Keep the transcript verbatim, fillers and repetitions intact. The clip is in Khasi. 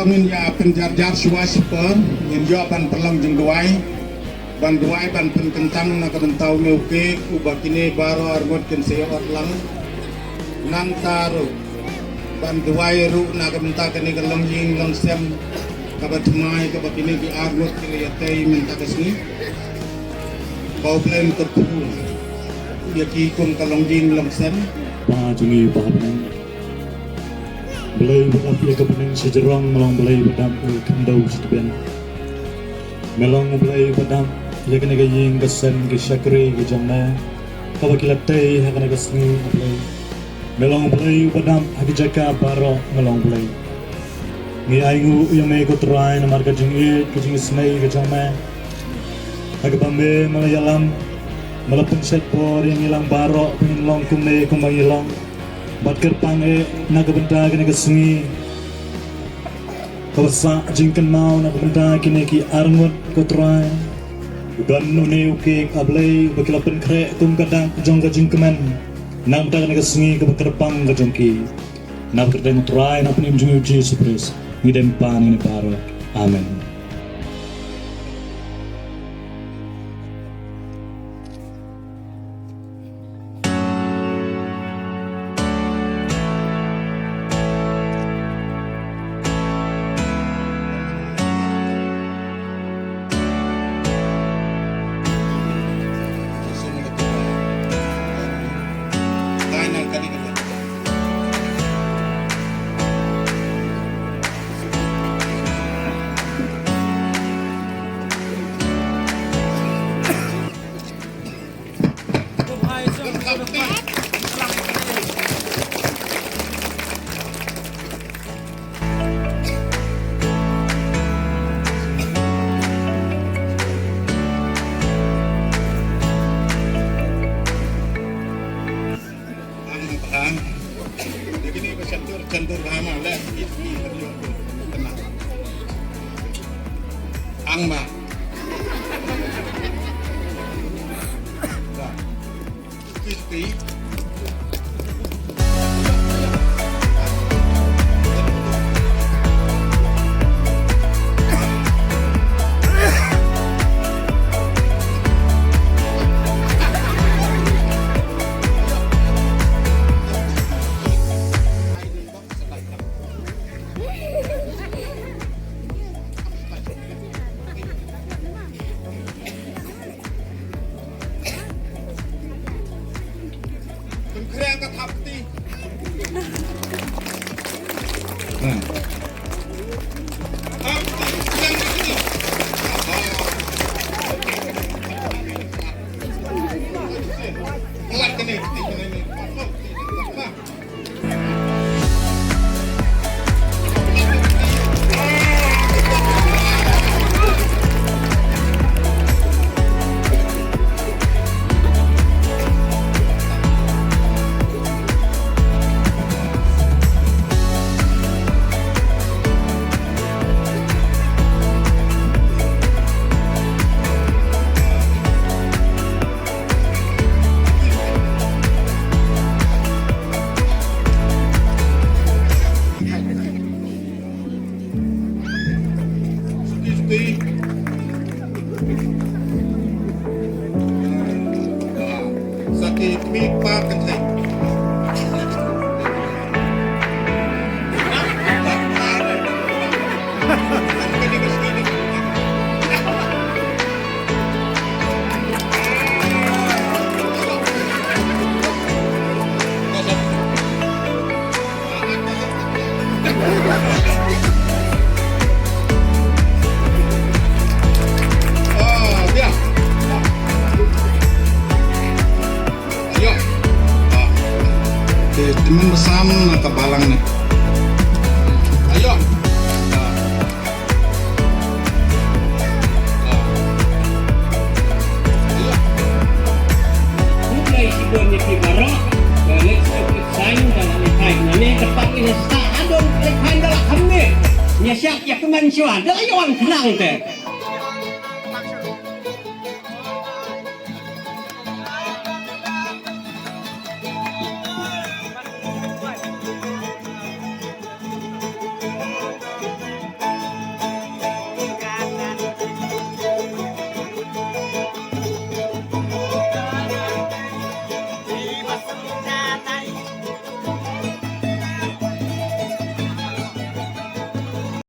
To ngin ïa pynjar jar shuwa shipor, ngin ïoh ban pynlong jingduwai, ban duwai ban pynkyntang na ka bynta une u cake uba kine baroh arngut kin sa ïoh ot lang. Nangta ruh ban duwai ruh na ka bynta kane ka longïing longsem kaba thymmai kaba kine ki arngut ki la ïatei mynta ka sngi. Ba U Blei un kyrkhu ïa ki kum ka longïing longsem. Ba jong ngi ba ha bneng. Blei ba dap ïa ka bneng shajrong, me long Blei ba dap ïa ka khyndew shitbian. Me long Blei ba dap ïa kane ka ïing ka sem ki shakri ki jong me, kaba ki la tei ha kane ka sngi, Blei. Me long Blei ba dap ha ki jaka baroh, me long Blei. Ngi ainguh ïa me ko Trai namar ka jingïeit ka jingisynei ka jong me. Ha kaba me, me la ïalam, me la pynshet por ïa ngi lang baroh ba ngin long kumne kumba ngi long. Bad kyrpang eh na ka bynta kane ka sngi kaba sah jingkynmaw na ka bynta kine ki arngut ko Trai. Don une u cake, A Blei, ba ki la pynkhreh kum ka dak jong ka jingkmen na ka bynta kane ka sngi kaba kyrpang ka jong ki. Na ka kyrteng u Trai, na ka bynta jong u Jisu Khrist, ngi dei pan ïa kine baroh. Amen. Pynkhriang ka thap kti. Hmm. Thap kti, khriang ka kti. Palat kane, kti kane, kti kane. Suki, suki. Sa ki kmie kpa kynthei. Ah, ïa. Ïa. Ah. Te tymmen ba sam na ka balang ne. Ïa. Ah. Khublei shibun ïa phi baroh. Ka leit snoh leit saiñ da la leit hike nangne, kyrpad ïa la sah hadon leit hike da la kham ne. Ïa shah ïa kmen shuwa da la ïa wan khnang te.